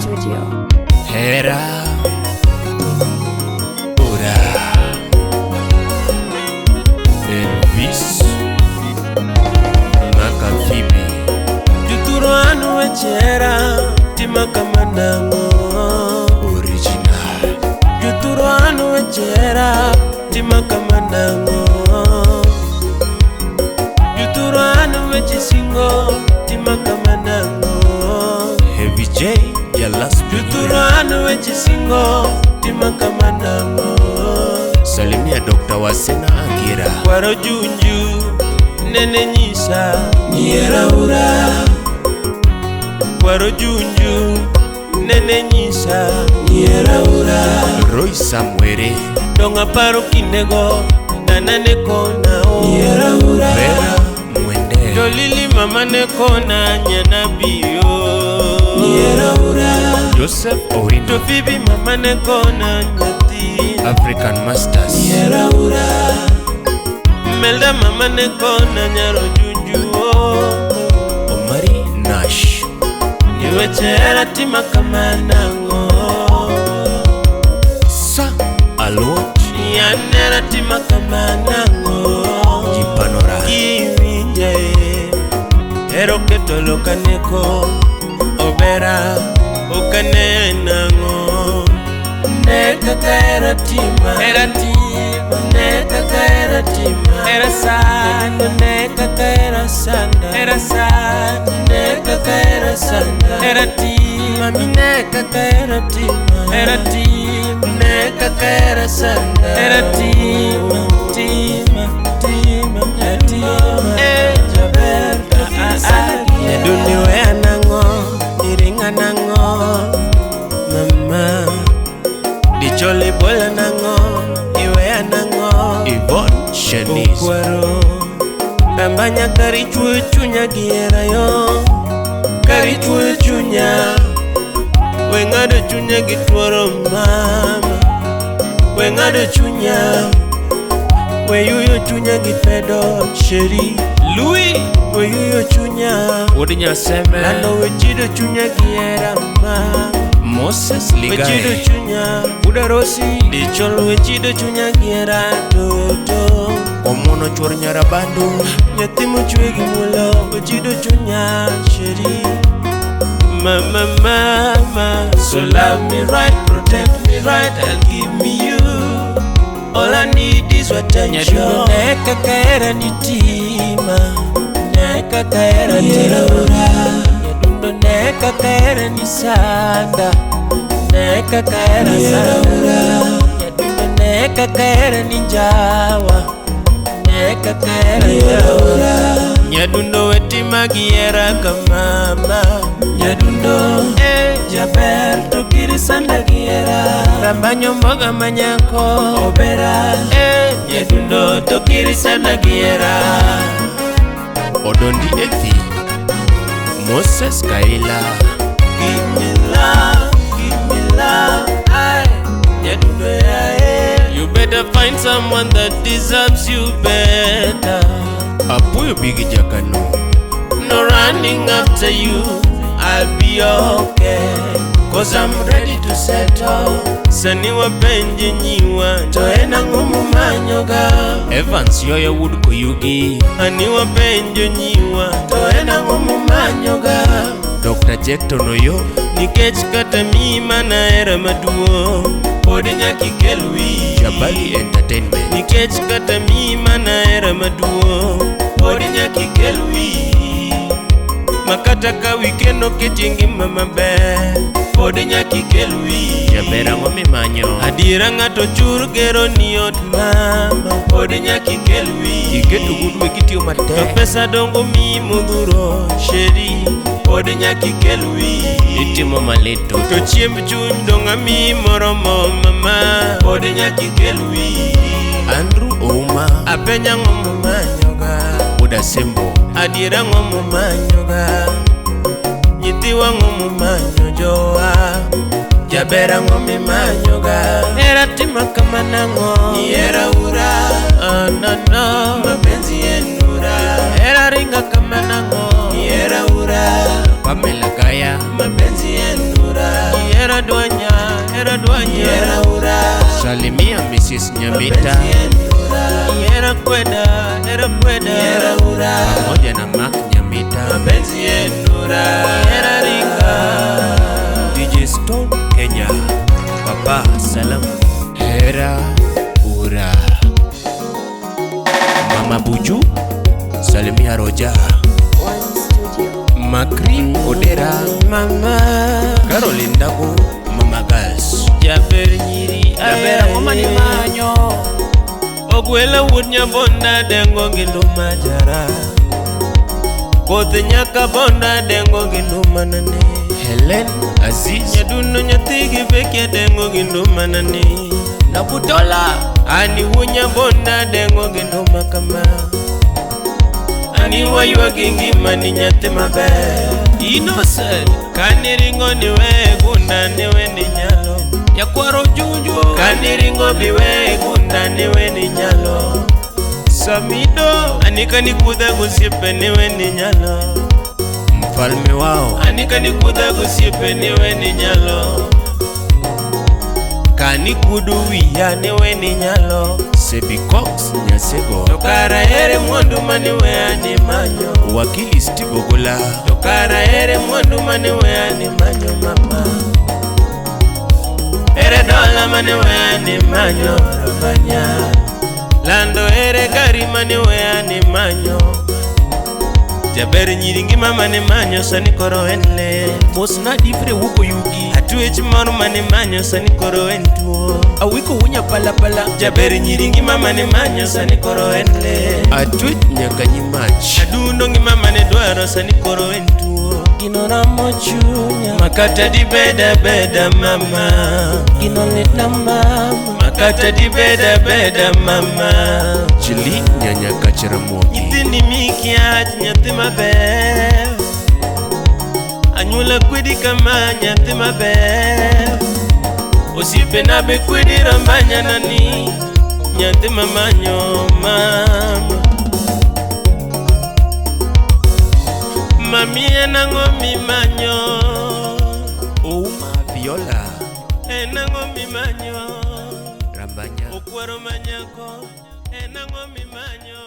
Studio. Hera Ura Elvis Ngaka Phoebe. Juturo an wechera tima kama nang'o. Original. Juturo an wechera tima kama nang'o. Juturo an weche singo tima kama nang'o. Heavy J Jalas. Juturo an weche singo tima kama nang'o. Salimia Dr. Wasena Agira. Kwaro junju nene nyisa niera ura. Kwaro junju nene nyisa niera ura. Roy Samwere. Dong' aparo kindego dana ne kona o niera ura. Vera Mwende. To Lili mama ne kona nyana biyo niera ura. Joseph Owino. To Phoebe mama ne kona nyathi African Masters. niera ura. Melda mama ne kona nyaro junju o. Omari Nash. Niweche hera tima kama nang'o. Sa Alot. Yan hera tima kama nang'o. Jipanora. Kiwinja e hero keto lokaneko obera okane nang'o. Ne kaka hera tima, hera tima, ne kaka hera tima, hera sana, ne kaka hera sana, hera sana, ne kaka hera sana, hera tima, mami ne kaka hera tima, hera tima, ne kaka hera sana, hera tima, tima, tima, tima, eh jaber, ah ah, Nyadundi weya nang'o, iringa nang'o, mama. Dicholi bola nang'o, iweya nang'o. Yvonne Shanice. Okwaro Rambanya kari chuoyo chunya gi hera yo. Kari chuoyo chunya. We ng'ado chunya gi tuoro mama. We ng'ado chunya. We yuyo chunya gi pedo sheri. Louis. We yuyo chunya. Wuod Nyaseme. Lando we chido chunya gi hera mama. Moses We chido Ligae. chunya. Buda Rosi. Dichol we chido chunya gi hera toto. Omuono chuor Nyarabandu. Nyathi mochwe gi mulo ochido chunya sheri. Mama mama, so love me right, protect me right, and give me you. All I need is your attention. Nyadundo ne kaka hera nitima, ne kaka hera tima. Nyadundo ne kaka hera ni sanda, ne kaka hera sanda. Nyadundo ne kaka hera ni njawa. Ne kaka hera njawa. Nyadundo wetima gi hera kamama. Nyadundo eh, jaber to kiri sanda gi hera. Rambanyo mboga manyako obera eh, nyadundo to kiri sanda gi hera. Odondi Ethi. Moses Kaila. Give me love, give me love, aye. Nyadundo yae. You better find someone that deserves you better. Apuyo Bigi Jakano. No running after you, I'll be okay. Cause I'm ready to settle. Sani wapenje nyiwa, to en ang'o mumanyoga? Evans Yoyo Wood Koyugi. Ani wapenjo nyiwa, to en ang'o mumanyoga? Dr. Jackton Oyo. Nikech kata miyi mana hera maduong', pod nyaka ikel wiyi. Jabali Entertainment. Nikech kata miyi mana hera maduong', pod nyaka ikel wiyi. Ma kata ka weekend oketi ngima maber, pod nyaka ikel wiyi. Jaber ang'o mimanyo? Adiera ng'ato chur gero ni ot mama, pod nyaka ikel wiyi. Iketo gud wegi tiyo To matek. pesa dongo miyi modhuro sheri, pod nyaka ikel wiyi. Itimo malit To toto. chiemb chuny dong' amiyi moromo mama, pod nyaka ikel wiyi. Andrew Ouma. Apenja ang'o mumanyoga, Wuod Asembo. adiera ang'o mumanyoga, nyithiwa ang'o mumanyo jowa, jaber ang'o mimanyoga. Hera tima kama nang'o, ni hera ura, oh, no, no. Mapenzi yenura, hera ringa kama nang'o, ni hera ura, Pamela Gaya. mapenzi yenura. radwanyo. Ihera ura. Salimia Mrs. Nyamita. Ihera kweda, hera kweda. Ihera ura. Pamoja na Mark Nyamita. Mapenzi yenu ra. Ihera ringa. DJ Stone Kenya. Papa Salamu. Hera ura. Mama Buju. Salimia Roja. One Studio. Makri Odera. Mama Caroline Dago. Mama Gas. Jaber nyiri. Jaber ang'o mane manyo? Ogwela wuod Nyabonda dengo gi nduma jara. Koth nyaka bonda dengo gi nduma nane. Helen Aziz. Nyadundo nyathi gi bekia dengo gi nduma nane. Nabutola. Ani wuod Nyabonda dengo gi nduma kama. Ani waywagi ngimani nyathi maber. Innocent. Kani ringo ni we gunda ni we ni nyalo. Nyakwaro Junju. Kani ringo biwe gunda ni we ni nyalo. Samido. Anika ni kudha gosiepe ni we ni nyalo. Mfalme wao. Anika ni kudha gosiepe ni we ni nyalo. Kani kudu wiya ni we ni nyalo. Sebi Cox Nyasego. To kara ere mwandu mane we ani manyo. Wakili Steve Ogola. To kara ere mwandu mane we ani manyo mama. Ere dola mane we ani manyo rubanya. Lando ere gari mane we ani manyo. Jaber nyiri ngima mane manyo sani koro en le. Mosna Difre wuko yugi. Atwech moro mane manyo sani koro en tuo. Awiko wunya palapala. Jaber nyiri ngima mane manyo sani koro en le. Atwech nyaka nyimach. Adundo ngima mane dwaro sani koro en tuo. Gino ramo chunya. Makata di beda beda mama. Gino litna mama. Makata di beda beda mama. Chili nyanya kacharamogi. Nyithindi mikiach nyathi maber. Anyuola kwedi kama nyathi maber. Osiepena be kwedi rambanya nani. Nyathi mamanyo mama. Mami en ang'o mimanyo? Ouma Viola. En ang'o mimanyo? Rambanya. Okwaro manyako. En ang'o mimanyo?